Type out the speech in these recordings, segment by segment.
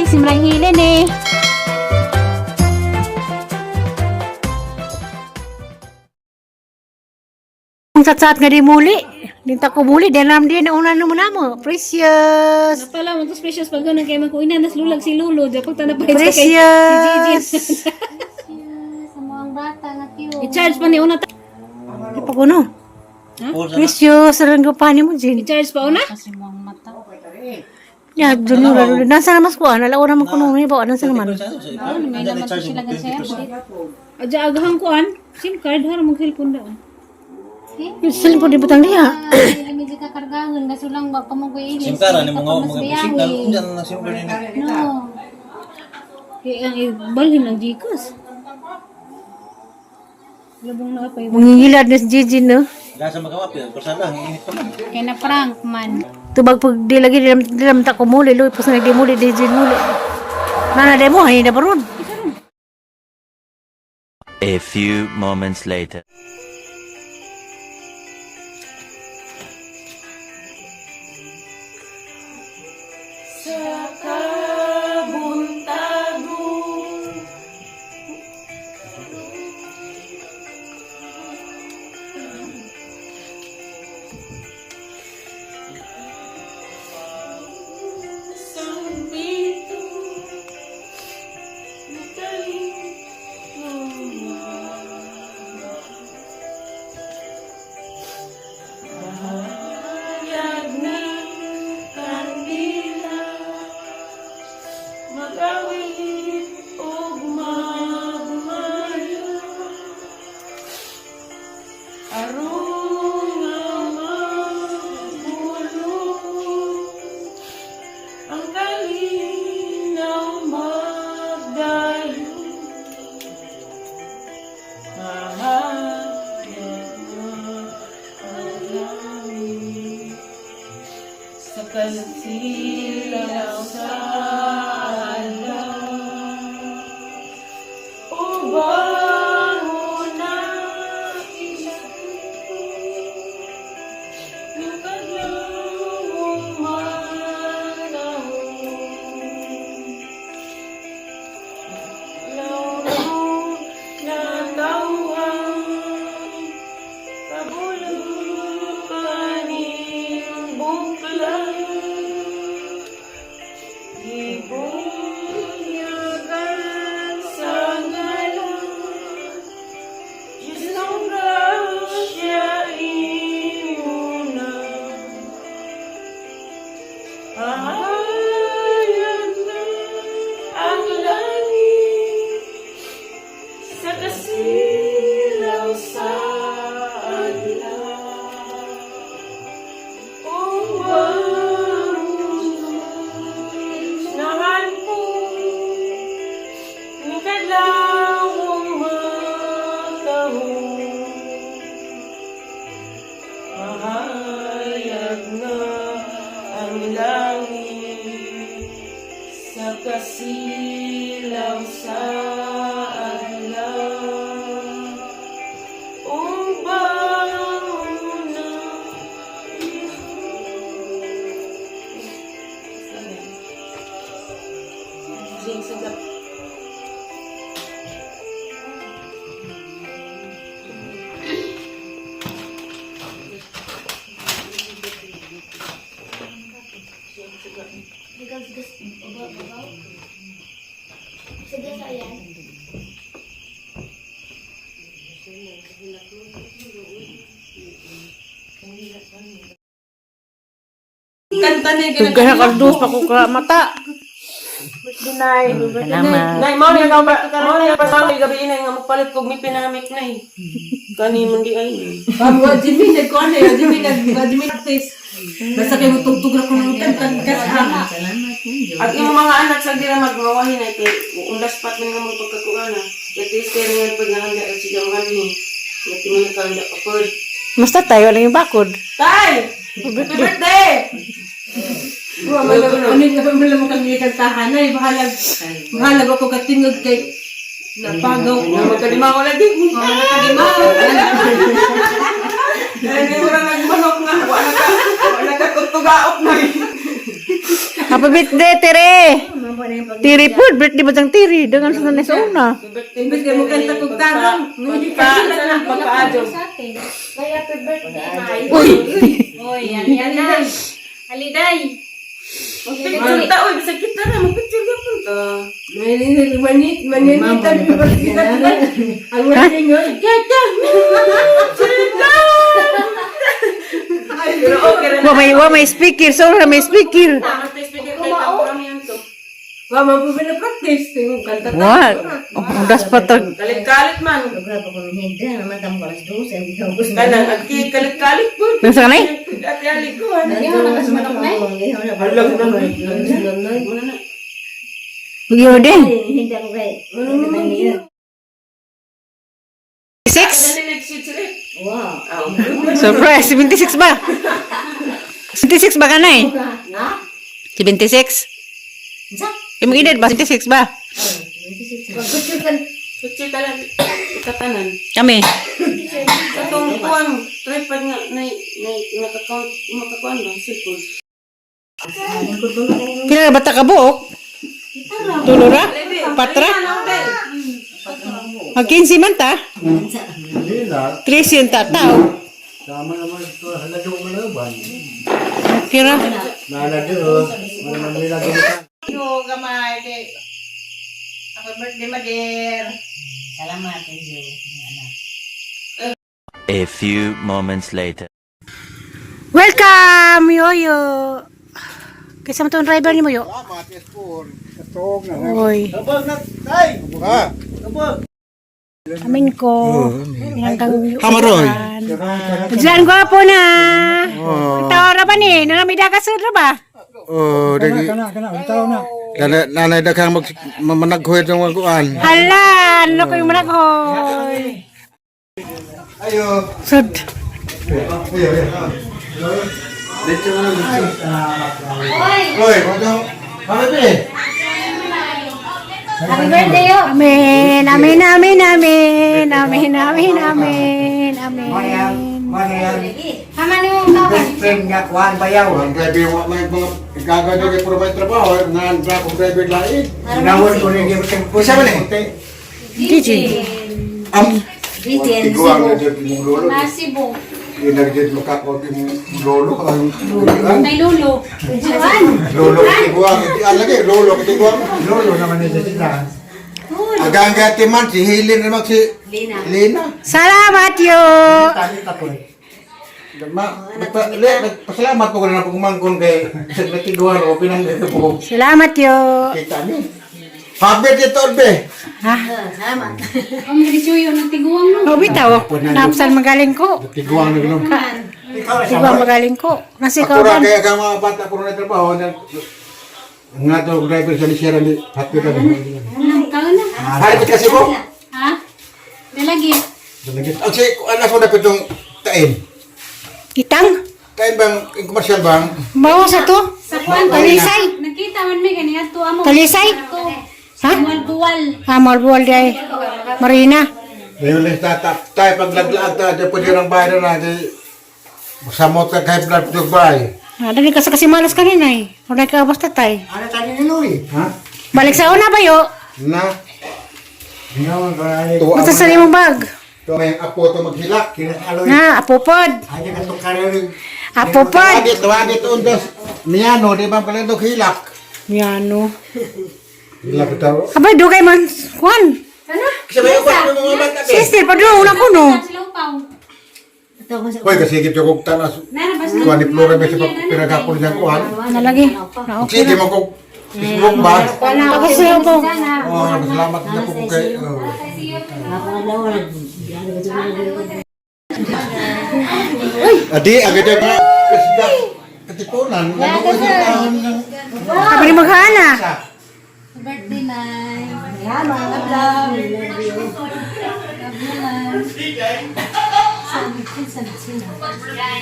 Simrang hilin eh. Ang satsat nga di muli. Dinta ko muli. Di alam di na una naman namo. Precious. Napala mo to precious pag ganun kay man ko ina nas lulag si Lolo di pag tanapay sa kay Precious. si Gigi. Sa mga bata nga cute. I-charge pa ni una ta. Di pa kuno. Precious. Sarang ko pa ni mo, Jin. I-charge pa una. Kasi mga mata. Ya, dun na dun. Nasa naman ko, nalaw naman ko nung iba, nasa naman. May naman to sila gan siya. Adya agahang kuan, SIM card har mag cellphone daw. Yung cellphone di butang diha. Dili medyo kakargahon gasulang ba pa mo ko ini. SIM card ani mga signal unsa na SIM card ni. No. Kay ang ibalhin ang GCash. Labong na pa. Mangingilad na si Gigi, no? Gasa magawapil, persada ang init pa man. Kay na prank man. Tubag pag di lagi, di lang ta ko muli, luy, pas na di muli, di Jin muli. Nana de mo, hay na baron. A few moments later. Tugay na kaldos pa ko ka mata. Dinay. Salamat. Nay, mao ni ka mao ni pasaway gabi inay nga mopalit kog mi pinamik nay. Kani man di ay. Wa Jimmy nagkuan na Jimmy nag Jimmy practice. Basta kay mo tugtog ra kuno kan kas ha. At imong mga anak sa dira magmawahin ay kay undas pat man nga mo pagkakuan na. Kay taste nga pag nahanda at siya mga ni. Nga mo ka handa kapod. Basta tayo lang yung bakod. Tay! Happy birthday! Wa man lang ano nga man lang mo kang gikantahan ay bahalag. Bahalag ako katingog kay napagaw ko. Magkadimaw lagi. Wala na kadimaw. Ay, di mo na nagmanok nga. Wala ka, wala ka tutugaok na. Happy birthday, Tere! Tiri po, birthday ba siyang tiri? Dangan sa nanay sa una. Imbes kay mo kanta kog tarong. Pagpa, pagpa-adyo. Uy! Oy, yan yan na. Aliday. Magpicture ta, oy, bisag kita na, magpicture gyapon ta. Manit, maninitan mi ba kita? Ang wedding oy. Kaka. Pero okay ra. Wa may speaker. Sorry, may speaker. Tama ta speaker kay kami yan to. Wa man po na practice tingog kanta ta. What? Oh, das patag. Kalit-kalit man. Kanang agki kalit-kalit po. Nasa kanay? Ate ali ko ano. Muna na. Yun din. Six? Dali next week sila. Wow. Surprise! 76 ba? 76 ba kanay? 76? Imong edad ba? 76 ba? Picture ta lang ikatanan. Kami. Katong kuan tripod nga nay nay naka-count makakuan ba cellphone. Pila na bata ka buok? Tulo ra? Patra? Mag 15 man ta? 13 ta tao. Tama naman ito, halado mo na ba? Kira? Nalado, wala man nila ka. Yo, gamay kay Happy birthday, Mader. A few moments later. Welcome, Yoyo. Kaysa mo tong driver ni mo, Yo. Salamat, S4. Katog na. Oy. Kabog na, tay! Ha? Kabog! Amin ko. Hanggang Hamaroy. Diyan gwapo na. Itaw ra ba ni? Nangamida ka sa ba? Oh, dagi. Kana, kana, utaw na. Nanay, nanay daghang mag managhoy ng mga kuan. Hala, ano ko yung managhoy. Ayo. Sud. Ayo, ayo. Oy, wala. Mami, Happy birthday yo. Amen, amen, amen, amen, amen, amen, amen, amen. Hama ni mo kawan. Friend nga kuan bayaw. ang driver wa may mga gagawin kay puro may trabaho, nan ra kong driver lain. Nawon ko rin yung Usa man eh? DJ. Am Tiguang na jud imong lolo. Nasibo. Di na jud makakot imong lolo ang Tay lulo. Juan. lolo tiguang di alagi lolo tiguang. Lolo naman niya sila. Agang gati man si Helen naman si Lina. Lina. Salamat yo. Tani tapoy. Ma, nagpasalamat po ko na pagmangkon kay sa natiguan o pinangga po. Salamat yo. Kita ni. Happy birthday tol be. Ha? Ang gisuyo ng tiguang no. Oh, bitaw. Napsan magaling ko. Tiguan na gano'n. Ikaw magaling ko. Nasi Ako ra ka kaya ka mga bata puro na trabaho na nga to driver sa Lisera ni happy ka ni. Kaon na. Hari kasi ko. Ha? Dalagi. Ang si anas mo na pitong tain. Itang? Tain bang yung commercial bang? Bawa sa to? Sa kuan Talisay? Nakita man mi kani adto amo. Talisay? Ha? Buwal-buwal. Ah, malbuwal day. Marina. Ngayon lang tata tayo paglaglaag ta di pwede ng bahay na di samot ka kahit blood to buy. Ah, dali ka sa kasi malas kanina eh. Wala ka basta tay. Ano tani ni Louie? Ha? Balik sa una ba yo? Na Ginawa ko ay tuwa Basta sa imong bag. To may apo to maghilak. kinas aloy. Na, apopod. Ay ka tukar. Apopod. Tuwagit, tuwagit undas. Miyano, di ba pala ito hilak? Yano. Hilak ito. Abay, dugay man. Kwan. Kasi may upat ng mga bata. be. Sister, padro, una ko no. Sila upaw. Hoy, kasi gito kong tanas. Nara basta. Kuha ni Flora may sa pinagapon niya kuhan. Nalagi. Na, okay. Sige mo kong Facebook ba? Tapos siya po. Oh, salamat na po kay. Oh. Adi, agad yung mga kasda. Katipunan. Ano ko sa taon ng Sabi ni maghana. Birthday nay. Love love.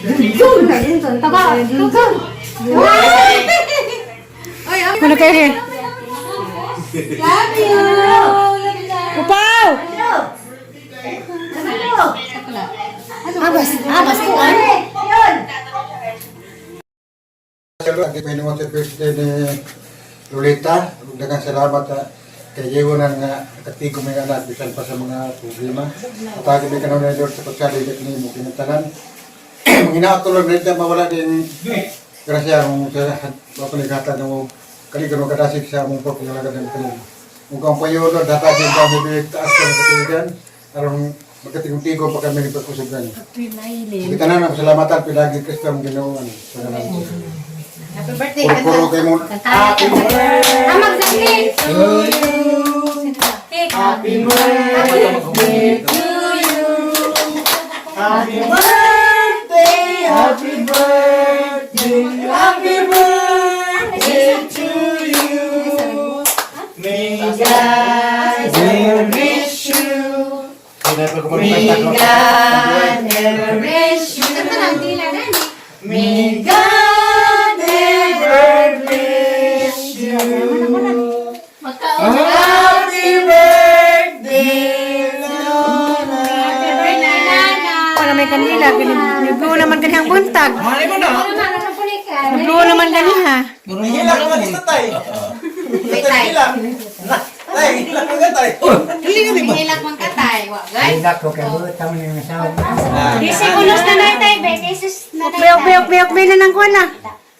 Love you man. Taba, go. Ano kayo here? Love you. Love you. Upaw! Abas, abas ko ano? Adi, may nung sa birthday ni Lolita, ug daghang salamat sa kay Yewonan nga nakatigo may anak bisan pa sa mga problema. Hatagi mi kanunay, Lord, sa pagsalig at nimo kinatanan. Mga tulog na mawala din grasya mong sa mapaligatan ng kaligan mo kadasig sa among pagpangalaga ng kalim. Kung kang payo, Lord, hatagin kami bilig taas ka ng katuligan, aron magkatigong-tigo pa kami ng pagkusugan. Kita na ang salamatan pinagi Kristo ang Ginoo sa ngalan ni Jesus. Happy birthday. Puro-puro kay mo. Ah, mag-cake. Cake. Happy birthday to you. Happy birthday, happy birthday, happy birthday to you. May God ever bless you. May God ever bless you. Kanta lang, dila na ni. May God ever bless you. Happy birthday, Lola. Happy birthday, Nana. Para may kanila, nagluo naman kanihang buntag. Mali mo na. Nagluo naman kaniha. Hilak mo ito tay. Hilak. Tay, hilak mo tay. Dili nga di ba? Hilak man ka tay. Wa, guys. Nako, kabuta mo yung asawa. Kasi ulos na na tay, be. Jesus na Ukbe, ukbe, ukbe, ukbe na nang kuwan na.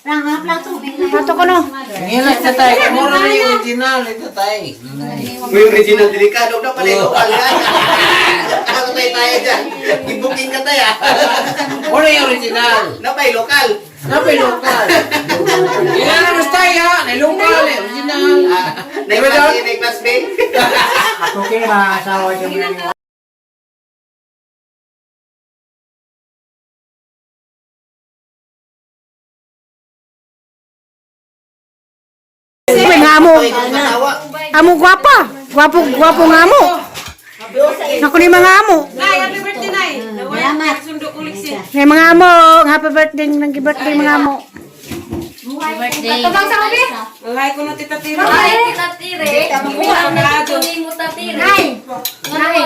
Lang, hap lang tubig na. Ato ko no. Hilak sa tay. Mura na yung original ito tay. May original delikado na pala ito. Ako tayo tayo dyan. I-booking ka tayo. Mura yung original. Napay lokal. Napay lokal. Ilan na mas tay ha? Nay lokal eh. Original. Nay class A, nay class B. Ako kaya mga asawa niyo. Uy, nga amo. Amo gwapa. Gwapo, gwapo nga amo. Ako ni mga amo. Nay, happy birthday, Nay. Salamat. Sundo ko liksi. May mga amo, happy birthday, nang birthday mga amo. Birthday. Katubang sa ubi. Malay ko na tita Tira. Ay, tita Tire. Nay. Nay.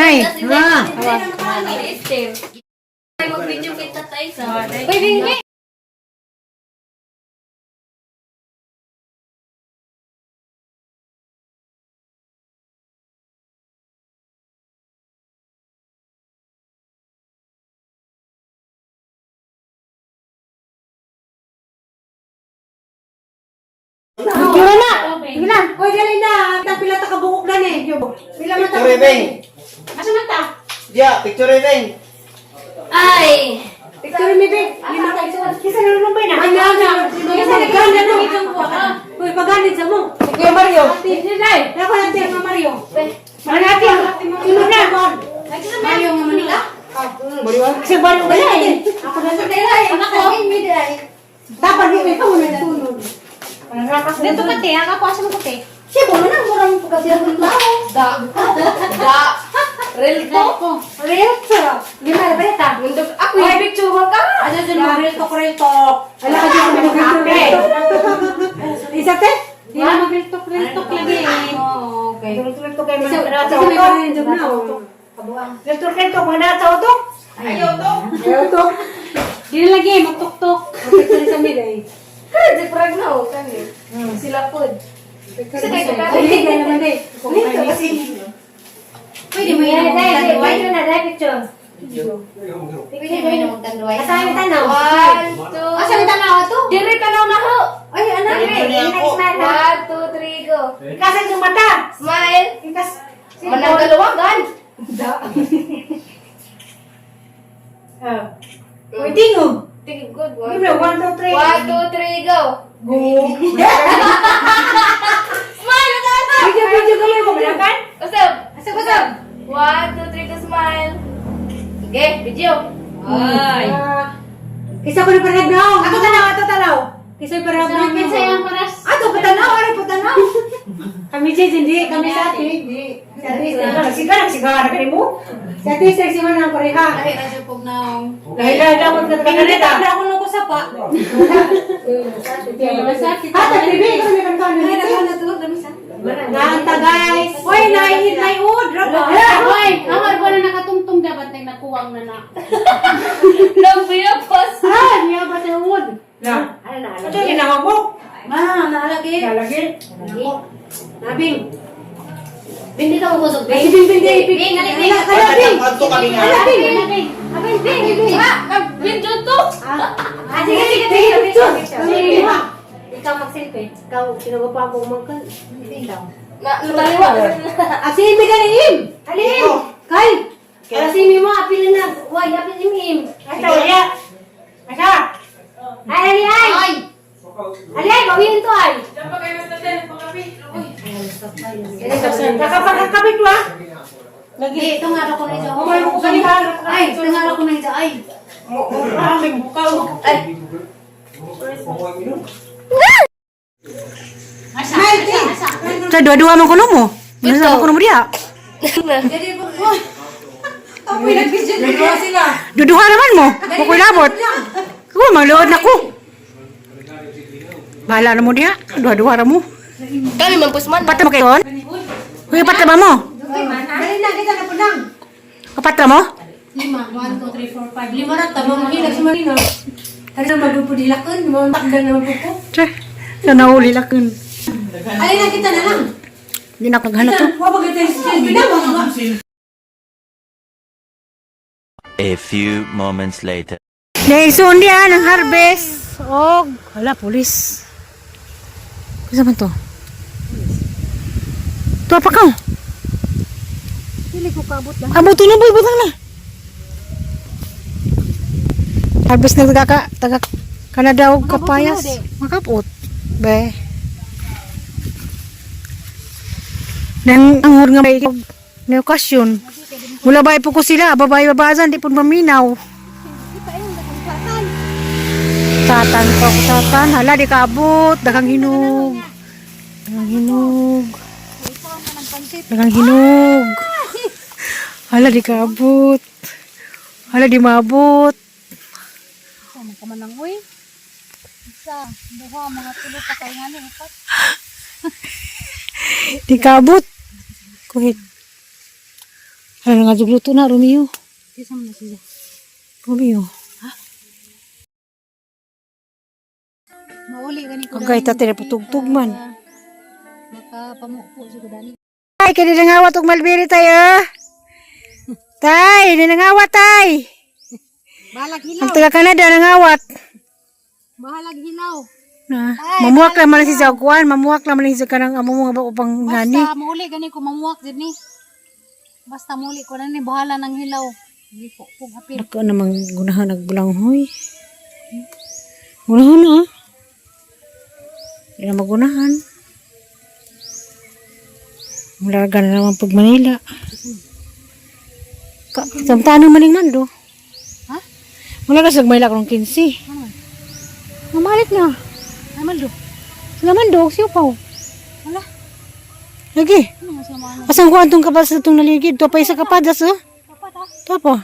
Nay. Uy, Bingby. Picture na. Sige na. Uy, dali na. Ta pila ta kabuok na ni. Pila man ta. Picture Beng. Asa man ta? Yeah, picture Beng. Ay. Picture mi be. Lima ka isa. Kisa na lumbay na. Ay, na na. Kisa na ganda no. Uy, paganit sa mo. Si Kuya Mario. Ate, dai. Ako na ate, Mario. Manati. Sunod na. Mario nga Manila. Kasi baro ba eh. Ako na sa tela eh. Anak ko. Dapat di kay kamo na sunod. Dito ka te, ang ako asa mo ka te. Siya mo na murang pagkasira ng tao. Da. Da. Real to. Real to. Lima na balita. Mundok ako yung picture mo ka. Ano dyan mo real talk, real talk. Ala ka dyan mo kape. Isa te? Di na mag-real talk, real talk lagi eh. Oh, okay. Tulog to kay Isa man. isa may parang job na. oh. Real talk, real talk, mga nasa auto. Ayaw to. Real talk. Di na lagi, magtuktok. Picture sa mila eh. Di prag na oh kani. Sila pod. Kasi kayo ka naman eh. Pwede mo yun dai, pwede na dai picture. Pwede mo yun magtanduay. Asa yung tanaw? One, two. Asa yung tanaw to? Dire tanaw na ho. Ay, ano? Smile. One, two, three, go. Ikasan yung mata. Smile. Ikas. Mananggaluwagan. Ah. Uy, tingog. Tingog good. One, Libre, one, two, three. One, two, three, go. Go. Smile! Usap! Video, video kami mo. Usap! Usap, usap! One, two, three, go, smile. Okay, video. Ay. Kisa ko na parang na. Ato tanaw, ato tanaw. Kisa parang na. Sa yung paras. Ato patanaw, ano patanaw. Kami siya, hindi. Kami sa ate. Sa ate, Nagsiga, nagsiga na kanimo. Sa ate, sa si Manang pareha. Ay, nasa pog na. Dahil dahil ako Pinunit nagkakanita. na ako nung kusapa. Masakit. Ah, taglibi. Ikaw may kanto na dito. Naanta guys. Hoy, naihit na iud. Raba. Hoy, ang arbo na nakatungtong dapat na nakuwang na na. Nagbiyapas. Ah, niya ba sa wood? Na. Ano ginawa mo? Ma, naalagi. Nalagi. Nabing. Bing, di ka magusog, Bing. Bing, bing, bing, bing. Bing, ali, Bing. Ala, bing. Kanto kami nga. Ala, bing. Bing, Bing, Bing, Bing. Ah, nag-video to. Ah, sige, sige, sige. Sige. Ikaw magsilpi. Ikaw, sinawa pa ako umangkal. Ikaw. Na, nataliwa. Asimi ka ni Im! Alim! Kay! Alasimi mo, apil na. Why, apil im im. Asa wala. Asa. Ay, ali, ay! Ay! Ali, ay, bawiin to, ay. Dapat kayo mas natin, pakapi. Uy. Nakapagkakabit wa. Lagi. Ito nga ako na ito. Umay mo ko kaniha. Ay, ito nga ako na ito. Ay. Ay! Sa dua-dua man kuno mo. Nasa man kuno mo diha. Apoy, nag-video dua sila. Duduha naman mo. Kukoy labot. Ko magluod na ko. Bahala na mo diha. Duha-duha ra mo. Kami man pusman. Patra mo kayo. Kuya patra ba mo? Dali na, kita na po lang. Kapatra mo? Lima. 1, 2, 3, 4, 5. Lima na, tama mo hilag sa Marino. Tara na magpupudilakon, mamakdan naman po ko. Che. Sa nahuli lakon. Alin na kita na lang. Hindi na paghanap to. Wabag ito yung silbi na, mga A few moments later. Naison diha ng harvest. Og hala pulis. Kusa man to? Tuwa pa ka. Dili ko kaabot lang. Abot na boy, butang na. Harvest na taga taga Canada og kapayas. Makapot. Be. Nang angor nga may may okasyon. Wala ba po ko sila, babae babazan, di po maminaw. Satan pa ko satan, hala di kaabot, daghang hinog. Daghang hinog. Daghang hinog. Hala di kaabot. Hala di maabot. Kamanang, uy. Isa, duha, mga tulo pa kayo nga ni, upat. Di kaabot. Kuhit. Hala nga jugluto na Romeo. Kisa mo na siya. Romeo. Mauli gani ko. Kagay ta tira putugtug man. Makapamupo siya ko dani. Ay, kaya nangawat og malbiri tayo. Tay, ninangawat tay. Balag hilaw. Ang taga Canada nangawat. Bahalag hilaw. Na, mamuwak lang man si Jaguan, mamuwak lang man si kanang amo mga ba upang ngani. Basta mauli gani ko mamuwak jud ni. Basta mauli ko na ni bahala ng hilaw. Hindi ko kung apil. Dako namang gunahan nagbulanghoy. Gunahan ah. Hindi na magunahan. Larga na naman pag Manila. Ka, samtano maning mando. Ha? Wala ka sa Manila karong 15. Ano man? Mamalit na. Ay maldo. Sila mando, siyo pa. Wala. Lagi. Ano man sa mga Asan ko antong kapas sa itong naligid? Ito pa isa kapadas, oh. kapat ah. Ito pa.